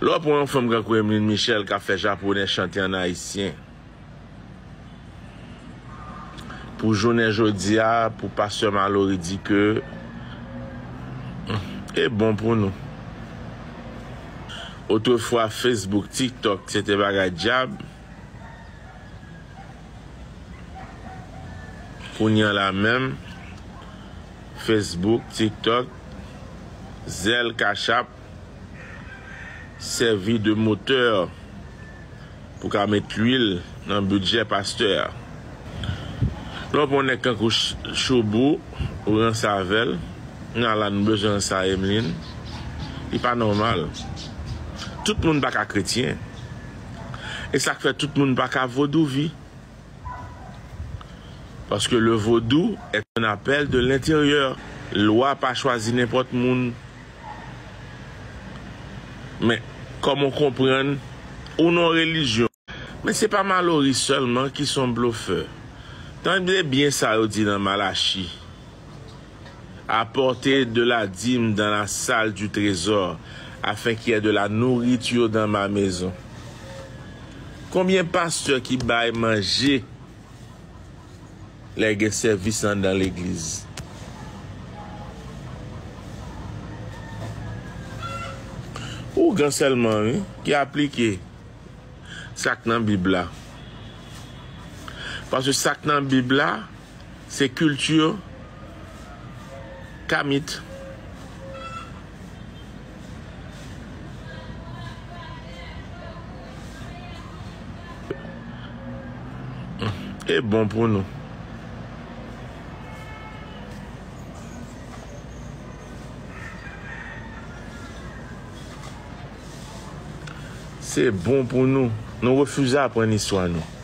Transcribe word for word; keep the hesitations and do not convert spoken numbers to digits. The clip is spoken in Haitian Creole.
Lè w pran yon fanm kankou Emeline Michel k ap fè japonè chante an ayisyen, pou jounen jodi a, pou pastè Malory di ke e bon pou nou. Otrefwa, Facebook, TikTok, se te bagay dyab. Kounye a la menm, Facebook, TikTok, Zelle, Cash App, sèvi de motè pou ka met lwil nan bidjè pastè a. Lè w pran yon nèg kankou Ch-, Choubou, ou ranse avè l, nan la nou bezwen ranse a Emeline, li pa nòmal. Tout moun pa ka kretyen. E sa k fè tout moun pa ka vodouvi. Paske le vodou est un appel de l'intérieur. Lwa pa chwazi nenpòt moun. Men, kòm ou konprann, ou nan yon relijyon. Men se pa Malory sèlman ki se yon blofè. Tande byen sa yo di nan Malachi. Apportez de la dîme dans la salle du trésor, afin qu'il y ait de la nourriture dans ma maison. Konbyen pastè ki bay manje lè gen sèvis anndan legliz? Ougan sèlman, wi, ki aplike sa k nan Bib la. Paske sa k nan Bib la, se kilti kamit. E bon pou nou. Se bon pou nou. Nou refize aprann istwa nou.